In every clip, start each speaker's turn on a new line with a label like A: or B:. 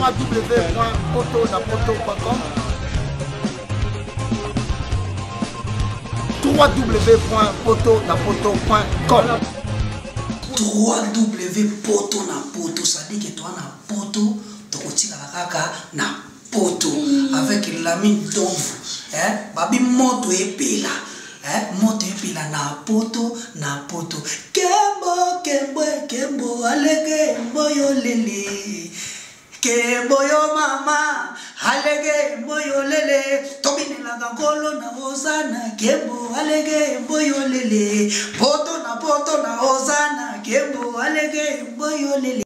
A: www.potonapoto.com www.potonapoto.com
B: 3w poto na poto sadike toa na poto tokotikala kaka na poto avec lami donvu eh? Babi moto epela eh? Moto epela na poto na poto. Kembo kembo kembo alege mboyo lele kembo yo mama alege mboyo lele tobinelaka nkolo na ozana kembo alege mboyo lele poto na poto na ozana kembo alege mboyo lele.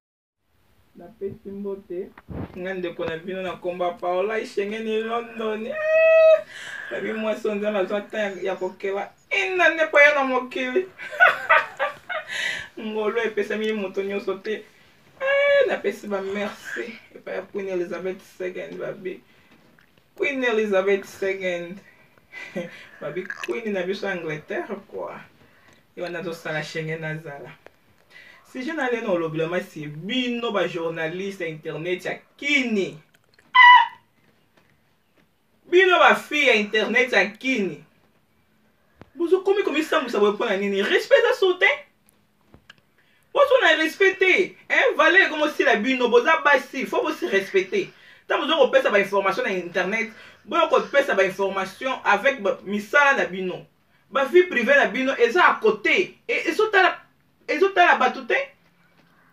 C: Napesi mbote nga ndeko na bino na komba Paola Ishengeni London. Babi mwasi oyo Nzambe azwa temps ya kokela ina nde mpo ya na mokili. Ngolu epesami moto nyonso te. Napesi ba merci epai ya Queen Elizabeth II. Babi Queen Elizabeth II, babi Queen na biso Angleterre quoi. Ye wana azosala Schengen azala. Sujet na leno olobela masi bino ba journaliste ya internet ya kini. Bino ba fille ya internet ya kini. Bozokomi komisambwisa boye mpo na nini? Respect eza so te. Bozo na respect te. Hein, valeur ekomosila bino, boza basi, faut bosi respecter. Ntango bozo kopesa ba information na internet, boyo kopesa ba information avec misala na bino. Ba vie privée na bino eza à côté. Ezotala ezotala bato te.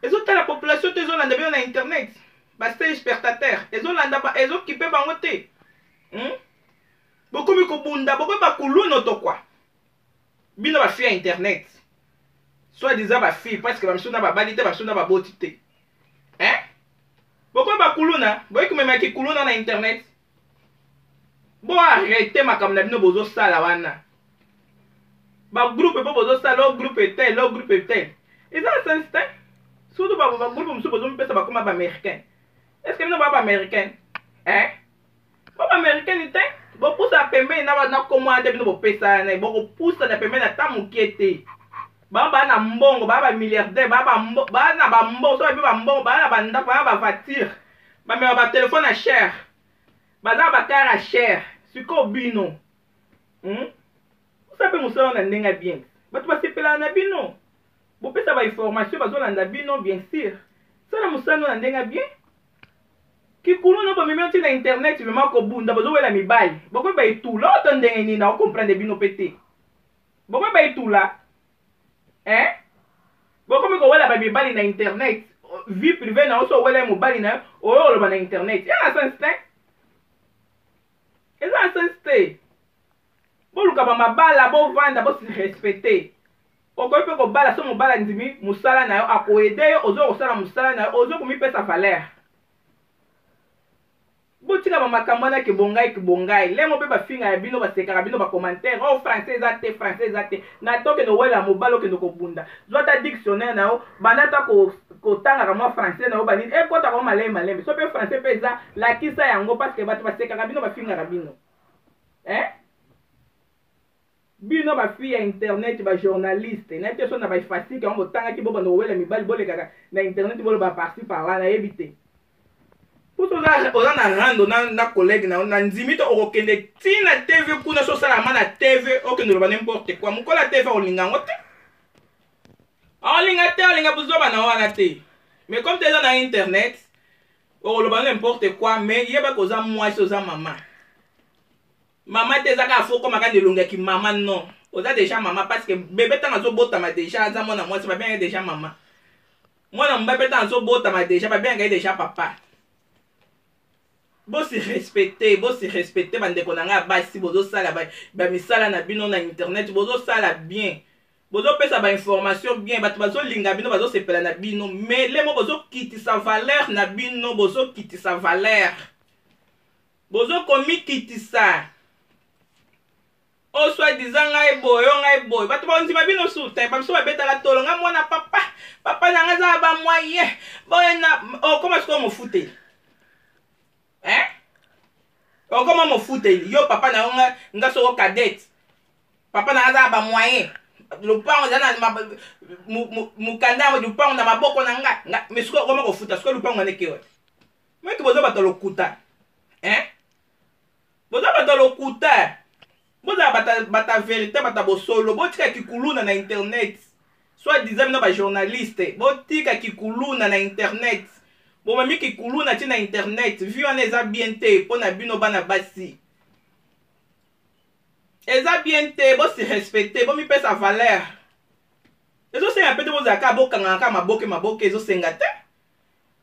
C: Ezotala population te, ezolanda bino na internet. Ba téléspectateurs, ezolanda ba ezokipe bango te. Bokomi kobunda, bokomi ba kuluno to quoi. Bino ba fille ya internet. Soit disant ba fille parce que ba misusu na babali te, ba misusu na baboti te. Hein? Bokomi ba kuluna, boyeki komema kikuluna na internet. Bo arrêter makambo na bino bozosala wana. Ba groupe po bozosala, o groupe tel, o groupe tel. Eza na sens te. Surtout ba groupe mosusu bozomipesa bakoma ba américain. Est-ce que bino ba ba américain? Hein? Ba ba américain te. Bopusa pembeni na na kombo wana te bino bopesa na bokopusa na pembeni ata mokie te. Ba ba na mbongo, ba ba milliardaire, ba ba mbo, ba na ba mbongo, so ba mbongo, ba na ba ndako, ba na ba voiture. Ba mema ba téléphone à cher. Baza ba car à cher. Sikoyo bino. Osa pe mosala na ndenge ya bien. Bato basepelaka na bino. Bopesa ba information bazolanda bino bien sûr. Sala mosala na ndenge ya bien. Kikulu no bomemi oti na internet vraiment kobunda bozowela mibali. Bokomi ba etula oto ndenge nini na comprendre bino pe te. Bokomi ba etula. Hein? Bokomi kowela ba mibali na internet. Vie privée na oso owela mobali na oyo oloba na internet. Ya na sens te. Eza na sens te. Boluka ba mabala bovanda bosi respecter. Okoki mpe kobala so mobala ndimi mosala na yo akoede yo ozo kosala mosala na yo ozo komipesa valeur. Botika ba makambo wana kibongai kibongai lemo mpe bafinga ya bino basekaka bino ba commentaire oh français eza te français eza te na to okende kowela mobali okende kobunda zwa ata dictionnaire na yo banda ata kotangaka mwa français na yo banini ekotaka yo malembe malembe so mpe français mpe eza lakisa yango parce que bato basekaka bino bafingaka bino eh? Bino ba fille ya internet ba journaliste nayebi te so na ba ifasike yango botangaki bobanda kowela mibali bolekaka na internet boloba par-ci par-là nayebi te poso oza na rando na, na collègue na na ndimi to okokende ti na tv kuna so osala ma na tv okende oloba n'importe quoi mokolo ya tv olinga yango te olinga te olinga buzoba na wana te mais comme te eza na internet okoloba n'importe quoi mais yeba koza mwasi oza mama mama te eza kaka fo okoma kaka na elongi ya kimama non oza deja mama parce que bebe ntango azobotama deja aza mwana mwasi babengaka ye deja mama mwana mobali mpe ntango azobotama deja babengaka ye deja papa bosi respecte bosi respecte bandeko na ngai ya basi bozosala bamisala na bino na internet bozosala bien bozopesa bainformation bien bato bazolinga bino bazosepela na bino mais lemo bozokitisa valeur na bino bozokitisa valeur bozo komikitisa o soit disant ngai boye o ngai boye bato bakondima bino su te bamisu babetaka tolo ngai mwana papa papa na ngai aza ba moyen boye na okoma sikoyo mofuteli eh? okoma mofuteli yo papa na yo nga, nga soko cadette papa na ngai aza ba moyen lopango eza na mokanda yango lopango na maboko na ngai mais sikoyo okoma kofuta sikoyo lopango wana ekewa. Moyeke boza bato ya lokuta, hein? Boza bato ya lokuta. Bozala bato ya verite, bato ya bosolo. Botika kikuluna na internet. Soit disant bino ba journaliste, botika kikuluna na internet. Bomemi kikuluna ti na internet. Vie wana eza bien te mpo na bino bana basi. Eza bien te, bosi respecte, bomipesa valeur. Ezosenga mpe te bozala kaka bokangaka kaka maboke maboke, ezosenga te.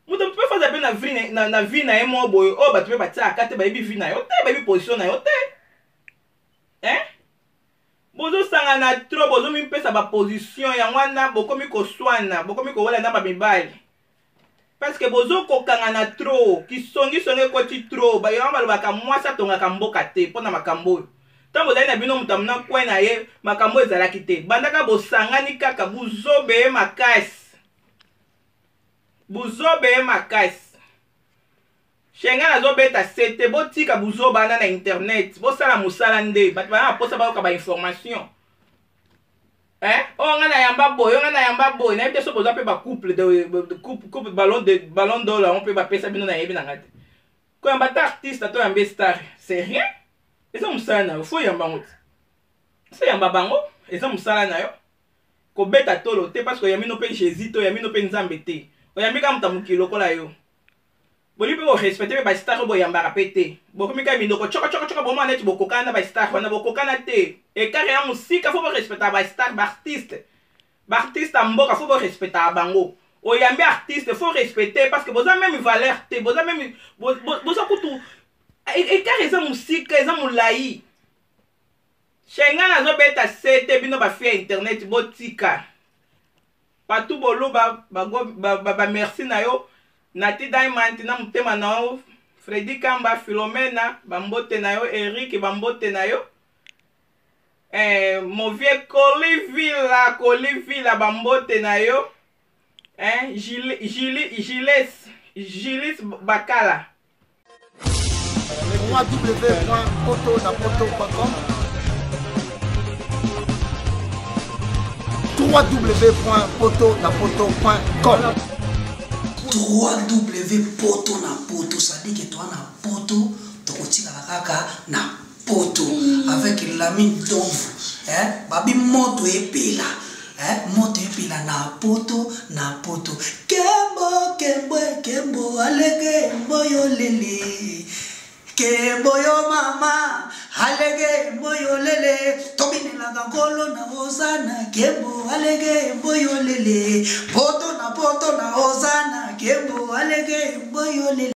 C: Moto mpe faza mpe na vie na, na vie na ye moko boye oyo bato mpe batiaka te, bayebi vie na yo te, bayebi position na yo te. Hein? Bozosangana trop, bozomipesa ba position yango wana bokomi koswana, bokomi kowela na ba mibali. Parce que bozokokangana trop, kisongisongi ekoti trop. Yango balobaka mwasi atongaka mboka te mpo na makambo oyo. Ntango bozali na bino moto amona coin na ye, makambo ezalaki te. Bandaka bosangani kaka buzobe makasi. Buzobe makasi. Shenga nazobeta sete, botika buzoba wana na internet, bosala mosala nde bato bana baposa bayoka ba information. Eh? Oh nga na yamba boye, nga na yamba boye. Nayebi te so boza pe ba couple de couple, couple ballon de ballon d'or yango pe bapesa bino nayebi na nga te. Koyamba ta artiste to yambe star, c'est rien. Eza mosala na yo, faut yamba ngo te. So yamba bango, eza mosala na yo. Kobeta tolo te parce que oyambi no pe Jésus te, oyambi no pe Nzambe te. Oyambi kaka moto ya mokili lokola yo. Bolingi pe ko respecter pe ba star oyo boyambaka pe te. Bokomi kaka minoko tshoko tshoko tshoko bomona neti bokokana na ba star wana, bokokana te. Ecart ya mosika, faut bo respectaka ba star, ba artiste. Ba artiste ya mboka faut bo respectaka bango. Oyambi artiste faut respecter parce que boza meme valeur te, boza meme boza kutu ecart eza mosika, eza molayi. Shenga nazobeta sete bino ba fille ya internet botika. Patou Boluba ba, ba, ba, ba merci na yo Nati Diamond na motema na yo Freddy Kamba Philomena ba mbote na yo Eric ba mbote na yo eh, mon vieux Kolivila Kolivila ba mbote na yo eh, Gilles Gilles Gilles Bakala
A: www.potonapoto.com www.potonapoto.com
B: 3W poto na poto, c'est-à-dire que toi na poto tokotikala kaka na poto avec Lamine Donvu, hein, babi moto epela, hein, moto epela na poto na poto. Kembo kembo kembo alege mboyo lele, kembo yo mama alege mboyo lele, tobinelaka nkolo na hosana, kembo alege mboyo lele, poto na poto na hosana, kembo alege mboyo lele.